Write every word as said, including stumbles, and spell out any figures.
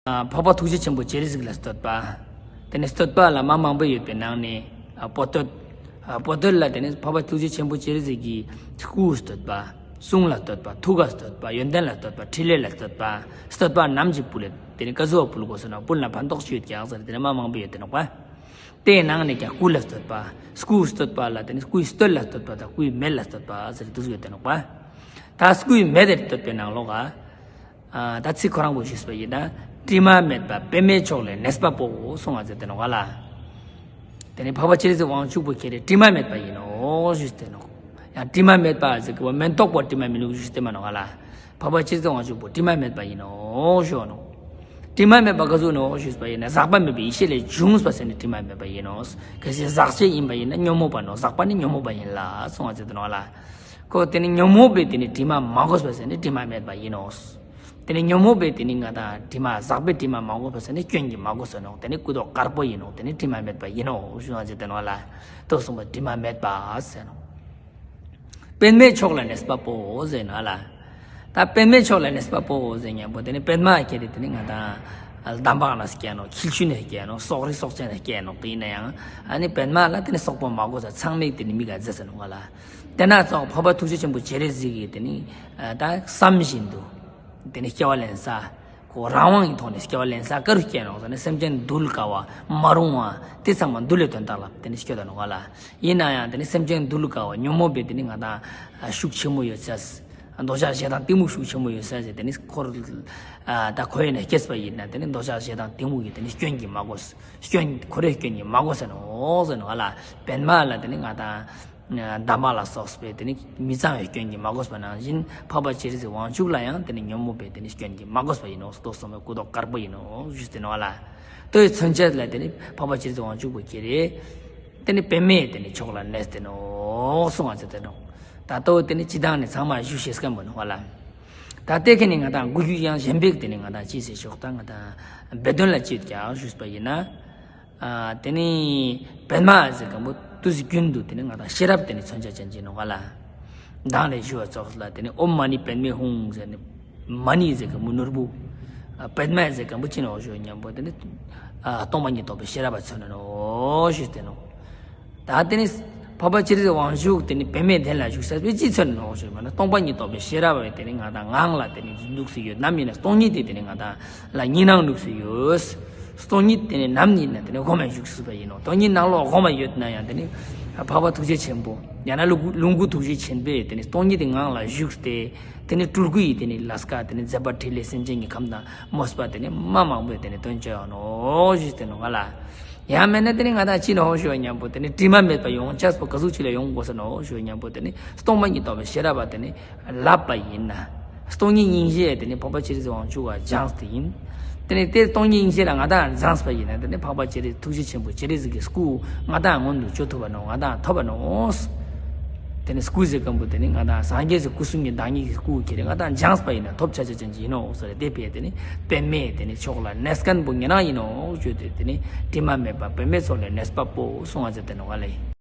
འཕགས་པ་ཐུགས་རྗེ་ཆེན་པོ་སྤྱན་རས་གཟིགས་ལ་བསྟོད་པ། དེ་ནས་བསྟོད་པ་ལ་མ་མང་པོ་ཡོད་པའི་ནང་ནས་ཨ་པོ་ཏོད། ཨ་པོ་ཏོད་ལ་དེ་ནས་འཕགས་པ་ཐུགས་རྗེ་ཆེན་པོ་སྤྱན་རས་གཟིགས་ཀྱི་སྐུ་བསྟོད་པ། གསུང་ལ་བསྟོད་པ། ཐུགས་ལ་བསྟོད་པ། ཡོན་ཏན་ལ་བསྟོད་པ། ཕྲིན་ལས་ལ་བསྟོད་པ། བསྟོད་པ་རྣམས་ཀྱིས་ཕུལ་ལས་དེ་ནས་ཀ་ཟུ་བ་ཕུལ་དགོས་སོ་ན་ཕུལ་ན་ཕན་ཐོགས་ཅི་ཡོད་ཀྱང་ཟེར་དེ་ནས་མ་མང་པོ་ཡོད་དེ་ནོག་པ། དེའི་ནང་ནས་ཀྱང་སྐུ་ལ་བསྟོད་པ། སྐུའི་བསྟོད་པ་ལ་དེ་ནས་སྐུའི་སྟོད་ལ་བསྟོད་པ་དང་སྐུའི་སྨད་ལ་བསྟོད་པ་ཟེར་དུ་ཡོད་དེ་ནོག་པ། ད་སྐུའི་སྨད་དེར་བསྟོད་པའི་ནང་ལོགས་ཨ། ད་ཚིག་ཁོ་རང་པོ་ཞུས་པ་ཡིན་ན། དྲི་མ་མེད་པ་པདྨའི་མཆོག་ལས་གནས་པ་པོ་གསུང་བ་ཟེར་དེ་ནོག་ལ། དེ་ནས་འཕགས་པ་སྤྱན་རས་གཟིགས་དབང་ཕྱུག་པོ་ཁྱེད་རེ་དྲི་མ་མེད་པ་ཡིན་ནོ་ཞུས་དེ་ནོག་ཡང་དྲི་མ་མེད་པ་ཟེར་གི་བ་མེ་ཏོག་པོ་དྲི་མ་མེད་ལུགས་ཞུས་དེ་མ་ནོག་ལ། འཕགས་པ་སྤྱན་རས་གཟིགས་དབང་ཕྱུག་པོ་དྲི་མ་མེད་པ་ཡིན་ནོ་ཞུ་ནོག་དྲི་མ་མེད་པ་ག་ཟུག་ནོ་ཞུས་པ་ཡིན་ན་ཟག་པ་མེད་པའི་ཡེ་ཤེས་ལས་བྱུང་བ་ཟེར་ནས་དྲི་མ་མེད་པ་ཡིན་ནོ། གལ་སྲིད་ཟག་བཅས་ཡིན་པ་ཡིན་ན་ཉོན་མོངས་པ་ནོ། ཟག་པ་ནི་ཉོན་མོངས་པ་ཡིན་ལ་གསུང་བ་ཟེར་དེ་ནོག་ལ། ཁོ་དེ་ནི་ཉོན་མོངས་པས་དེ་ནི་དྲི་མ་མ་གོས་པ་ཟེར་ནི་དྲི་མ་མེད་པ་ཡིན་ནོ། དེ་ནི་ཉོན་མོངས་པས་དེ་ནི་ང་དང་དྲི་མ་ཟག་པས་དྲི་མ་མ་གོས་པ་ཟེར་ནི་སྐྱོན་གྱིས་མ་གོས་ཟེར་ནོ། དེ་ནི་སྐུ་མདོག་དཀར་པོ་ཡིན་ནོ། དེ་ནི་དྲི་མ་མེད་པ་ཡིན་ནོ་ཞུ་བ་ཟེར་དེ་ནོག་ལ། དོ་གསུངས་པ་དྲི་མ་མེད་པ་ཟེར་ནོ། པདྨའི་མཆོག་ལ་གནས་པ་པོ་ཟེར་ནོག་ལ། ད་པདྨའི་མཆོག་ལ་གནས་པ་པོ་ཟེར་མཁན་པོ་དེ་ནི་པདྨ་ཁྱེར་ཏེ་དེ་ནི་ང་དང་འདམ་བག་ལ་སྐྱེ་ནོ། ཁྱིལ་ཆུ་ནས་སྐྱེ་ནོ། སོག་རི་སོག་ཆེན་ནས་སྐྱེ་ནོ། དེ་ཡིན་ན་ཡང་ཨ་ནི་པདྨ་ལ་དེ་ནི་སོག་པོ་མ་གོས་ས་ཚང་མས་དེ་ནི་མིག་ག་མཛེས་ཟེར་ནོག་ལ། དེ་ན་ཙོགས་འཕགས་པ་ཐུགས་རྗེ་ཆེན་པོ་སྤྱན་རས་གཟིགས་ཀྱིས་དེ་ནི་ད་བསམ་བཞིན་དུ་དེ་ནི་སྐྱེ་བ་ལེན་ས། ཁོ་རང་དབང་གི་ཐོག་ནས་སྐྱེ་བ་ལེན་ས་ག་རུ་སྐྱེ་ནོག་ཟེར་ན་སེམས་ཅན་འདུལ་དཀའ་བ་མ་རུང་བ་དེ་ཚང་མ་འདུལ་བའི་དོན་དག་ལ་དེ་ནི་སྐྱེ་ད་ནོག་ལ། ཡིན་ན་ཡང་དེ་ནི་སེམས་ཅན་འདུལ་དཀའ་བ་ཉོན་མོངས་པའི་དེ་ནི་ང་དང་ཤུགས་ཆེན་མོ་ཡོད་ས། འདོད་ཆགས་ཞེ་སྡང་གཏི་མུག་ཤུགས་ཆེན་མོ་ཡོད་ས་ཟེར་དེ་ནི་ཁོར་ད་ཁོ་ཡིན་ན་སྐྱེས་པ་ཡིན་ན་དེ་ནི་འདོད་ཆགས་ཞེ་སྡང་གཏི་མུག་གི་དེ་ནི་སྐྱོན་གྱིས་མ་གོས། སྐྱོན་ཁོ་རའི་སྐྱོན་གྱིས་མ་གོས་ཟེར་ནོག་ཟེར་ནོག་ལ། པདྨ་ལ་དེ་ནི་ང་དང་འདམ་བག་ལ་སོགས་པའི་དེ་ནི་མི་གཙང་བའི་སྐྱོན་གྱིས་མ་གོས་པ་ནང་བཞིན་འཕགས་པ་སྤྱན་རས་གཟིགས་དབང་ཕྱུག་ལ་ཡང་དེ་ནི་ཉོན་མོངས་པའི་དེ་ནི་སྐྱོན་གྱིས་མ་གོས་པ་ཡིན་ནོ། དོ་གསུངས་པའི་སྐུ་མདོག་དཀར་པོ་ཡིན་ནོ་ཞུས་ཏེ་ནོག་ལ། དོའི་མཚོན་བྱེད་ལ་དེ་ནི་འཕགས་པ་སྤྱན་རས་གཟིགས་དབང་ཕྱུག་པོ་ཁྱེར་རེ་དེ་ནི་པདྨའི་དེ་ནི་མཆོག་ལ་གནས་ཏེ་ནོག་གསུང་བ་ཟེར་ཏེ་ནོག་ད་ལྟོ་དེ་ནི་སྤྱི་བཏང་ནས་ཚང་མ་ཞུ་ཤེས་མཁན་པོ་ནོག་ལ། ད་ལྟའི་ཁ་ནས་ང་དང་གོ་རྒྱུ་ཡང་གཞན་པའི་དེ་ནི་ང་དང་ཅི་ཟེར་ཤོག་ད་ང་དང་སྦས་དོན་ལ་ཅིག་ཀྱང་ཞུས་པ་ཡིན་ན། ཨ་དེ་ནི་པདྨ་ཟེར་མཁན་པོ་དུས་རྒྱུན་དུ་དེ་ནི་ང་དང་ཤེས་རབ་དེ་ནི་མཚོན་བྱ་ཅན་གྱི་ནོག་ལ། མདང་ནས་ཞུ་བ་ཙོགས་ལ་དེ་ནི་ཨོཾ་མ་ཎི་པདྨེ་ཧཱུྃ་ཟེར་ནི་མ་ཎི་ཟེར་མཁན་པོ་ནོར་བུ། ཨ་པདྨ་ཟེར་མཁན་པོ་ཅི་ནོག་ཞུ་མཁན་པོ་དེ་ནི་ཨ་སྟོང་པ་ཉིད་རྟོགས་པའི་ཤེས་རབ་པ་མཚོན་ནོག་ཞུས་ཏེ་ནོག་ད་དེ་ནི་འཕགས་པ་སྤྱན་རས་གཟིགས་དབང་ཕྱུག་དེ་ནི་པདྨའི་གདན་ལ་བཞུགས་ས་པའི་ཅི་མཚོན་ནོག་ཞུས་པ་ན་སྟོང་པ་ཉིད་རྟོགས་པའི་ཤེས་རབ་པ་དེ་ནི་ང་དང་ངང་ལ་དེ་ནི་འདུག་སེ་ཡོད། ནམ་ཡིན་ན་སྟོང་ཉིད་དེ་དེ་ནི་ང་དང་ལ་གཉིས་སྣང་ནུབ་སུ་ཡོད། སྟོང་ཉིད་དེ་ནི་ནམ་ཡིན་ན་དེ་ནི་སྒོམ་པ་བཞུགས་སྲིད་པ་ཡིན་ནོ། སྟོང་ཉིད་ནང་ལོགས་སྒོམ་པ་ཡོད་ན་ཡང་དེ་ནི་འཕགས་པ་ཐུགས་རྗེ་ཆེན་པོ་ཡང་ན་ལོངས་སྐུ་ལོངས་སྐུ་ཐུགས་རྗེ་ཆེན་པོས་དེ་ནི་སྟོང་ཉིད་དེ་ངང་ལ་བཞུགས་ཏེ་དེ་ནི་སྤྲུལ་སྐུ་ཡི་དེ་ནི་ལས་ཀ་དེ་ནི་མཛད་པ་འཕྲིན་ལས་སེམས་ཅན་གྱི་ཁམས་དང་མོས་པ་དེ་ནི་མ་མང་པོས་དེ་ནི་སྟོན་བྱ་ཡོད་ནོ་ཞུས་ཏེ་ནོག་ལ། ཡང་མིན་ན་དེ་ནི་ང་དང་ཅི་ནོག་ཞུ་བ་མཉམ་པོ་དེ་ནི་དྲི་མ་མེད་པ་ཡོང་ཆགས་པོ་ག་ཟུག་ཅིག་ལ་ཡོང་དགོས་ས་ནོག་ཞུ་བ་མཉམ་པོ་དེ་ནི་སྟོང་པ་ཉིད་རྟོགས་པའི་ཤེས་རབ་པ་དེ་ནི་ལབ་པ་ཡིན་ན། སྟོང་ཉིད་སྙིང་རྗེ་དེ་ནི་འཕགས་པ་སྤྱན་རས་གཟིགས་དབང་ཕྱུག་ག་སྦྱངས་ཏེ་ཡིན། དེ་ནི་དེ་སྟོང་ཉིད་སྙིང་རྗེ་ལ་ང་དང་སྦྱངས་པ་ཡིན་ན་དེ་ནི་འཕགས་པ་སྤྱན་རས་ཐུགས་རྗེ་ཆེན་པོ་སྤྱན་རས་གཟིགས་ཀྱི་སྐུ་ང་དང་མངོན་དུ་གྱུར་ཐུབ་པ་ནོག་ང་དང་ཐོབ་པ་ནོག་དེ་ནི་སྐུ་ཟེར་མཁན་པོ་དེ་ནི་ང་དང་སངས་རྒྱས་ཀྱི་སྐུ་གསུམ་གྱི་བདག་ཉིད་ཀྱི་སྐུ་ཁྱེར་ང་དང་སྦྱངས་པ་ཡིན་ན་ཐོབ་བྱ་བྱ་ཅན་གྱི་ཡིན་ནོག་ཟེར་དེ་བས་དེ་ནི་པདྨའི་དེ་ནི་མཆོག་ལ་གནས་མཁན་པོ་ངེད་རང་ཡིན་ནོག་བརྗོད་དེ་དེ་ནི་དྲི་མ་མེད་པ་པདྨའི་མཆོག་ལ་གནས་པ་པོ་གསུང་བ་མཛད་དེ་ནོག་ལེ།